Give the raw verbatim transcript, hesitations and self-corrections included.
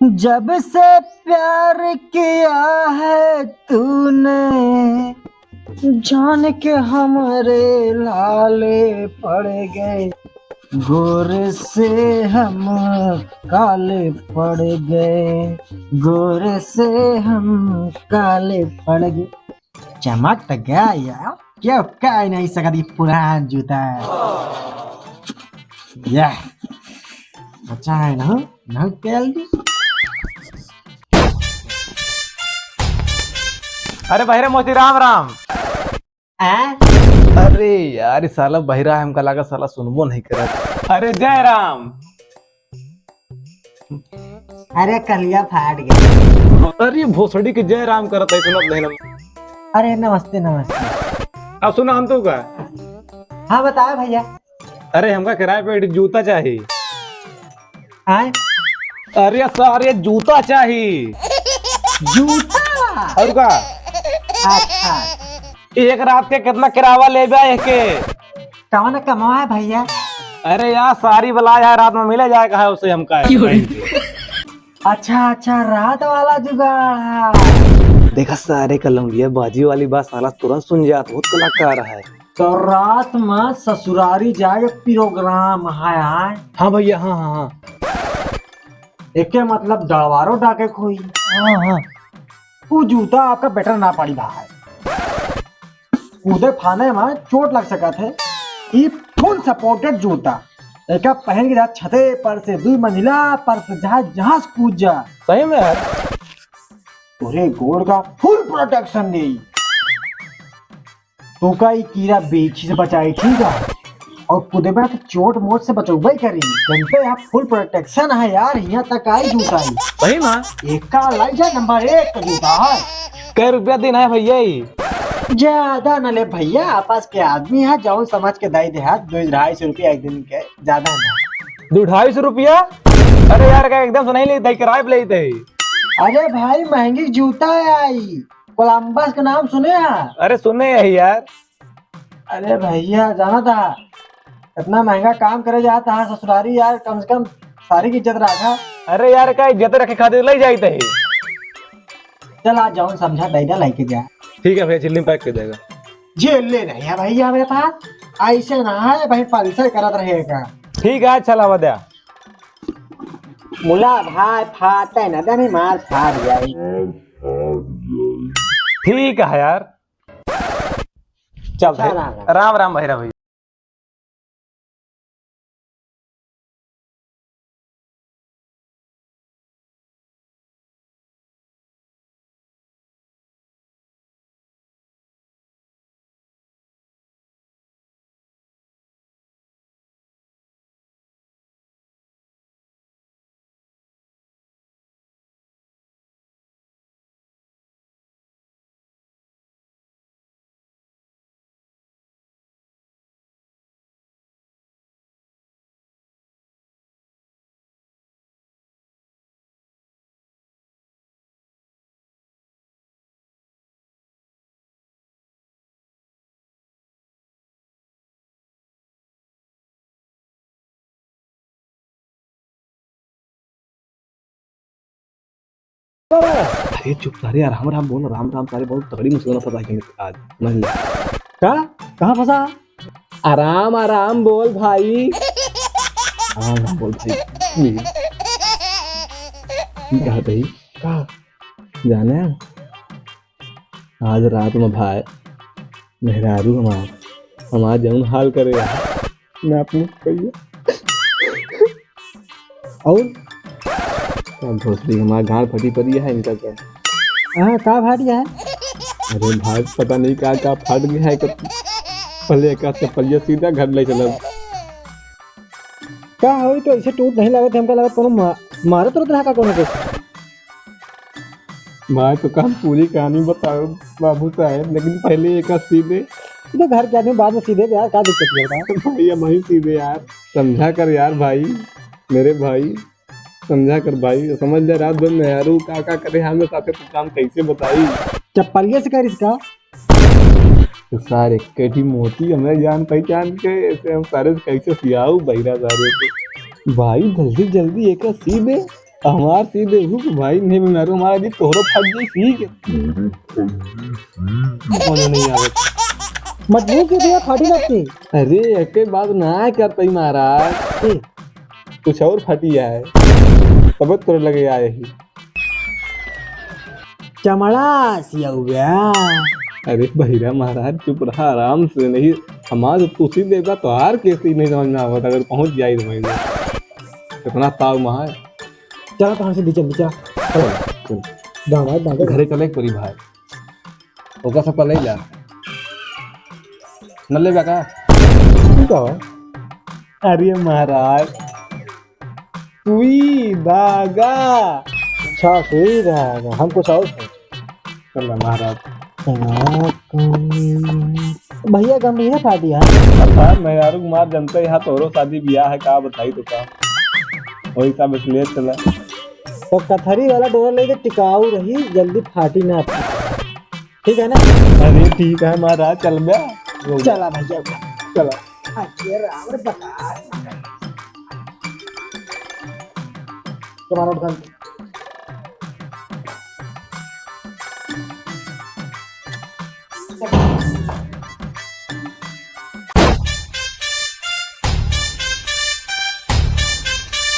जब से प्यार किया है तूने, जान के हमरे लाले पड़ गए, गोर से हम काले पड़ गए, गोर से हम काले पड़ गए। चमक तो गया यार, क्यों कह नहीं सकती पुरान जूता। यह बचा है ना, ना तेल भी। अरे बहिरा मोती, राम राम। आ? अरे यार, ई साला बहिरा है, हमका लागा साला सुनबो नहीं करत। अरे जय राम। अरे कलिया फाट गया। अरे भोसड़ी के जय राम करत है, सुनत नहीं ना। अरे नमस्ते, नमस्ते। अब सुना हम तो का। हाँ बताओ भैया। अरे हमका किराए पे एक जूता चाही। आए? अरे सारे जूता चाही। जूता? और का? अच्छा। एक रात के कितना किरावा लेबे एके? कौन कमावा है भैया? अरे यार, सारी बला यार, रात में मिले जाए, कहा उसे हमका है। अच्छा, अच्छा, रात वाला जुगाड़ है। देखा सारे कलम्बिया बाजी वाली बात साला तुरंत सुन जात, बहुत कलाकार है। तो रात में ससुरारी जाए प्रोग्राम है, आए? हाँ भैया, हाँ, हाँ, हाँ। एके मतलब डरवारो डाके खोई। हाँ, हाँ। वो जूता आपका बेटर ना पड़ी भाई। कूदे फाने में चोट लग सकत है। ई फुल सपोर्टेड जूता। एका पहन के जा छते पर से, दुई मंजिला पर से, जहाँ, जहाँ से कूद जा। सही में यार। तोरे गोड़ का फुल प्रोटेक्शन देई। तोका ई कीड़ा बेछी से बचाई, ठीक है? और कुदेबा के चोट मोट से बचौबे करी। जनते आप फुल प्रोटेक्शन है यार, यहाँ तक आई जूता ही। सही ना? एका लाई जा, नंबर एक का जूता है। कै रुपया दिन है भैया ई? ज्यादा न ले भैया, आपस के आदमी है, जौन समझ के दाई दे हाथ, दो ढाई सौ रुपया एक दिन के, ज्यादा ना। दो ढाई सौ रुपया? अरे यार, का एकदम से नहीं लेते, किराए पे लेते ही। अरे भाई, महंगी जूता है आई, कोलंबस के नाम सुने हैं? अरे सुने हैं यार। अरे भैया, जाना था, इतना महंगा काम करे जाता है ससुरारी यार, कम से कम सारी की इज्जत रखा। अरे यार, का इज्जत रखे खातिर ले जाइत है। चल, आज जौन समझा दे दे, लेके जा। ठीक है भैया, झिल्ली में पैक कर देगा। झिल्ली नहीं है भैया मेरे पास, ऐसे ना है भाई, पल्सर करत रहेगा। ठीक है, अच्छा लावा दे। मुला भाई, फाटे ना दे, मार फाट जाई। ठीक है यार। चल भाई। राम राम। राम राम भाई, राम भाई। अरे चुप सारे, आराम आराम बोल, राम राम सारे, बहुत तगड़ी मुसीबत में फंसा है आज, समझ ले। का? कहाँ फंसा? आराम आराम बोल भाई। आराम आराम बोल भाई। ठीक है भाई। का? जाने, आज रात में भाई, मेहरारू हमार, हमार जौन हाल करे यार, मैं अपने भैया। और? का भोसड़ी हमार गांड फटी पड़ी है इनका क्या? हाँ, का फाटी है? अरे भाई, पता नहीं का, का फाट गया है, कब पहले एक चप्पलिया सीधा घर ले चला। का होई तो ऐसे टूट नहीं लागत, हमका लागत कोनो मा-, मारत रहत रहा का कोनो के। भाई, तो का हम पूरी कहानी बताओ बाबू साहेब, लेकिन पहले एक सीधे। तो घर के आदमी बाद में सीधे यार, का दिक्कत है बता? भैया, वही सीधे यार, समझा कर यार भाई, मेरे भाई, समझा कर भाई, समझ ले, रात भर मेहरू का का करे, हमें साथे तो काम कैसे बताई? चप्पलिया से करिस का? तो सारे कटी मोती हमें जान पहचान के, ऐसे हम सारे से कैसे सियाऊ बहिरा सारे के। भाई, जल्दी जल्दी एक सीधे। हमार सीधे हुक भाई, नहीं मेहरारू हमारा जी तोहरो फट जाई सीख। कोनो नहीं आवत। मजबूत से भैया फाटी लगती। अरे एके बात ना करतई महाराज। की? कुछ और फटी है। तब तोरे लगे आए ही। चमड़ा सियौया। अरे बहिरा महाराज चुप रहा, आराम से नहीं। हमार तो तू सीख देबा, तोहार के सीख नहीं समझ में आवत, अगर पहुंच जाई तो भाई। कितना ताव महा है। चला तो हमसे बीच में चला। चलो, चलो। दामाद, दामाद। घरे चले एक परी भाई। ओका सब ले जा। न ले बा का? ठीक है। अरे महाराज, सुई धागा। अच्छा, सुई धागा, हम कुछ और सोच। चल महाराज। भैया गंभीर पार्टी है। अब साहब, मेहरारू कुमार जनते यहाँ तोहरो शादी ब्याह है, का बताई तो का? वही सब इसलिए चला। तो कथरी वाला डोरा लेके टिकाऊ रही, जल्दी फाटी ना। ठीक है ना? अरे ठीक है महाराज, चल बे। चला भैया, चला। अरे राम रे बता। तुम्हारा उठा।